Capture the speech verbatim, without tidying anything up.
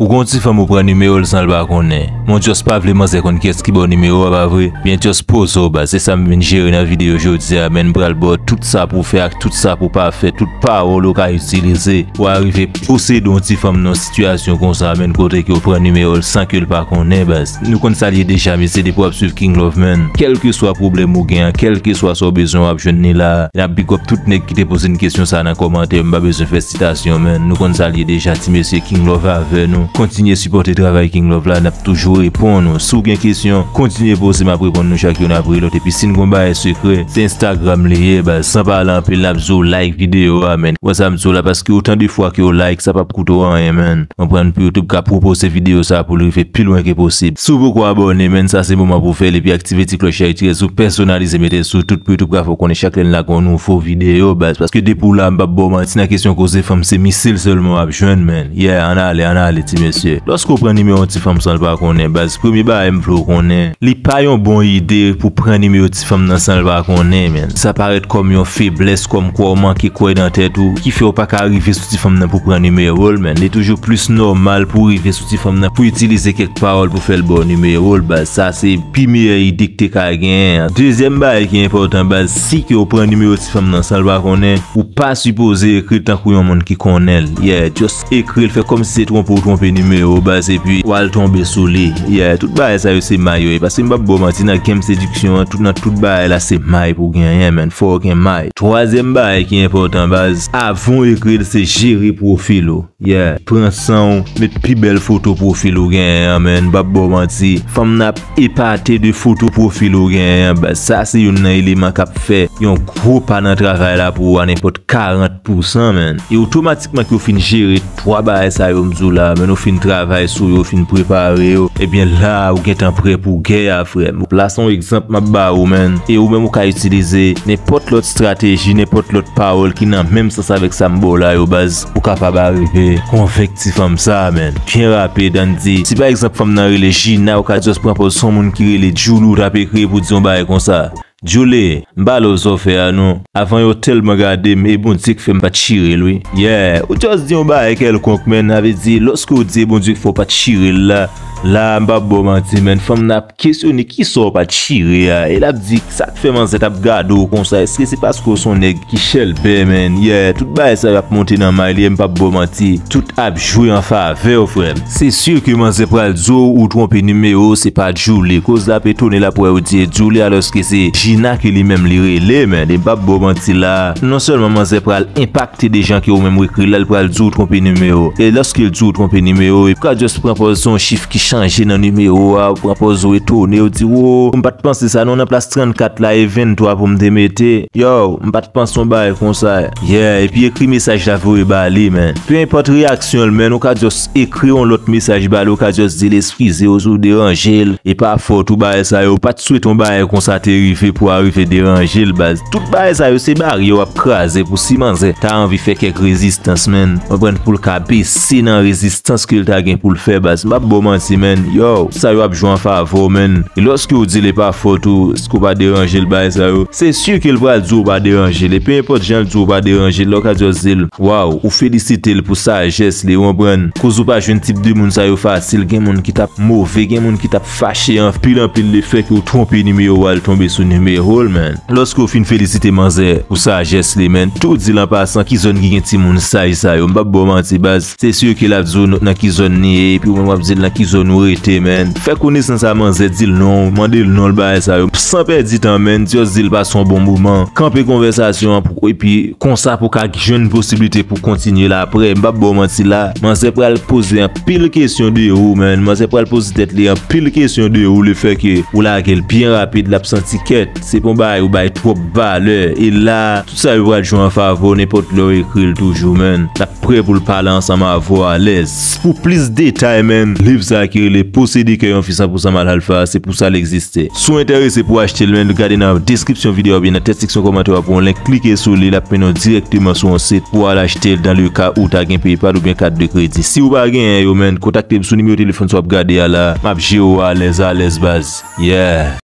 Ou gon ti fanm ou pran nimewo l san l pa konnen. Mon Diyos pa vle manzè konn kiyès ki ba w nimewo a, pa vre? Byen Diyos poze w baz, se sa m vin jere nan videyo jodi a, men m pral ba w tout sa pou w fè ak tout sa pou w pa fè, tout pawòl ou ka itilize pou w arive posede yon ti fanm nan yon sitiyasyon konsa, men kote ke w pran nimewo l san ke l pa konnen baz. Nou konn sa l ye deja, mesye, depi w ap swiv King Love, man. Kèlkeswa pwoblèm ou gen an, kèlkeswa sa w bezwen, w ap jwenn li la. N ap big up tout nèg ki te poze n kesyon sa nan kòmantè, m pa bezwen fè sitasyon, man. Nou konn sa l ye deja, ti mesye, King Love avè nou. Kontinye sipòte travay King Love la, n ap toujou reponn ou. Si w gen kesyon, kontinye poze, m ap reponn nou chak youn apre lòt. Epi si n gon bagay sekrè, se Instagram li ye, baz. San pale anpil, n ap di w like videyo a, man. Wè sa m di w la, paske otan de fwa ke w like, sa p ap koute w anyen, man. Konprann, pou YouTube ka pwopoze videyo sa pou l rive pi lwen ke posib. Si w poko abòne, man, sa se moman pou w fè l epi aktive ti klòch la, epi sou pèsonalize, mete l sou tout pou YouTube ka fè w konnen chak lè n lage yon nouvo videyo, baz. Paske depi w la, m p ap ba w manti, nan kesyon koze fanm, se misil sèlman w ap jwenn, man. Yeah, ann ale, ann ale, ti mesye. Lòske w pran nimewo yon ti fanm san l pa konnen, baz, premye bagay m vle w konnen, li pa yon bon ide pou pran nimewo ti fanm nan san l pa konnen, man. Sa parèt kòm yon feblès, kòm kwa w manke kwè nan tèt ou, ki fè w pa ka rive sou ti fanm nan pou pran nimewo l, man. Li toujou plis nòmal pou w rive sou ti fanm nan, pou itilize kèk pawòl pou fè l ba w nimewo l, baz. Sa se pi meyè ide ke te ka genyen an. Dezyèm bagay ki enpòtan, baz, si ke w pran nimewo ti fanm nan san l pa konnen, ou pa sipoze ekri l tankou yon moun ki konnen l. Yeah, just ekri l, fè kòmsi se twonpe w twonpe nimewo, baz, epi w al tonbe sou li. Yeah, tout bagay sa yo se may yo ye. Paske m p ap ba w manti, nan game sediksyon an, tout, nan tout bagay la, se may pou genyen, man. Fò w gen may. Twazyèm bagay ki enpòtan, baz, avan w ekri l, se jere pwofil ou. Yeah, pran san w, met pi bèl foto pwofil ou genyen an, man. M p ap ba w manti. Fanm nan ap epate de foto pwofil ou genyen an, baz. Sa se youn nan eleman k ap fè yon gwo pa nan travay la pou ou a nenpòt karant pou san, man. E otomatikman ke w fin jere twa bagay sa yo m di w la, man, ou fin travay sou yo, ou fin prepare yo, ebyen la a, ou gentan prè pou gè a, frè m. La se yon egzanp m ap ba ou, man. E ou menm ou ka itilize nenpòt lòt estrateji, nenpòt lòt pawòl ki nan menm sans avèk sa m ba w la yo, baz, ou kapab arive konvenk ti fanm sa, man. Byen rapid, ann di, si pa egzanp fanm nan rele Gina, ou ka just pran pòz se yon moun ki rele Julie ou t ap ekri pou di yon bagay konsa. Julie, m pa love sa w fè a non. Avan yo tèlman gade m, e Bondye k fè m pa t chire l wi. Yeah, ou just di yon bagay kèlkonk, man, sa vle di, lòske w di e Bondye k fè w pa t chire l la, la a m p ap ba w manti, man, fanm nan ap kesyone kisa w pa t chire a. E l ap di, sa k fè manzè t ap gade w konsa? Èske se paske w se yon nèg ki chèlbè, man? Yeah, tout bagay sa yo ap monte nan may li, e m p ap ba w manti. Tout ap jwe an favè w, frè m. Se si ke manzè pral di w ou twonpe nimewo, se pa Julie. Koz l ap etone, l ap wè ou di e Julie, alòske se Gina ke li menm li rele, man. E m p ap ba w manti la. Non sèlman manzè pral enpakte de jan ke ou menm ou ekri la, l pral di w twonpe nimewo. E lòske l di w twonpe nimewo, ou ka just pran pòz se yon chif ki chanje nan nimewo a, ou pran pòz ou etone, ou di, "Wo, m pa t panse sa non, nan plas trannkat la, e venntwa pou m te mete." Yo, m pa t panse yon bagay konsa. Yeah, epi ekri mesaj la voye ba li, man. Pe enpòt reyaksyon l, man, ou ka just ekri yon lòt mesaj ba li, ou ka just di l eskize w si w deranje l. E pa fòt ou bagay sa yo, ou pa t swete yon bagay konsa te rive pou w arive deranje l, baz. Tout bagay sa yo se baryè w ap kraze pou si manzè ta anvi fè kèk rezistans, man. Konprann, pou l ka bese nan rezistans ke l ta gen pou l fè, baz. M p ap ba w manti, man. Yo, sa yo ap jwe an favè w, man. E lòske w di l e pa fòt ou, èske w pa deranje l bagay sa yo? Se si ke l pral di w pa deranje l. E pe enpòt jan l di w pa deranje l, lè w ka just di l, waw, ou felisite l pou sajès li, ou konprann? Koz ou pa jwenn tip de moun sa yo fasil, gen moun ki t ap move, gen moun ki t ap fache anpil, anpil lefètke w twonpe nimewo a, l tonbe sou nimewo l, man. Lòske w fin felisite manzè pou sajès li, man, tou di l an pasan ki zòn ki gen timoun saj sa yo. M p ap ba w manti, baz. Se si ke l ap di w nan ki zòn li ye, epi ou menm w ap di l nan ki zòn ou rete, man. Fè konesans a manzè, di l non, mande l non l, bagay sa yo. San pèdi tan, man, just di l pase yon bon moman. Kanpe konvèsasyon an pou, epi konsa pou w ka jwenn posiblite pou kontinye l aprè. M p ap ba w manti la. Manzè pral poze anpil kesyon de ou, man. Manzè pral poze tèt li anpil kesyon de ou, lefètke ou lage l byen rapid, l ap santi kèt. Se pa yon bagay ou bay twòp valè. E la, tout sa yo pral jwe an favè w, nenpòt lè w ekri l toujou, man. L ap prè pou l pale ansanm avè w alèz. Pou plis detay, man, liv sa a ki rele Posede kè yon fi san pou san Malhalfa, se pou sa l egziste. Si w enterese pou w achte l, man, gade nan deskripsyon videyo a oubyen nan tèt seksyon kòmantè a pou yon link, klike sou li, l ap mennen w dirèkteman sou yon sit pou w al achte l dans le cas ou ta gen PayPal oubyen kat de kredi. Si w pa genyen yo, man, kontakte m sou nimewo telefòn sa w ap gade a la, m ap jere w alèz, alèz, baz. Yeah.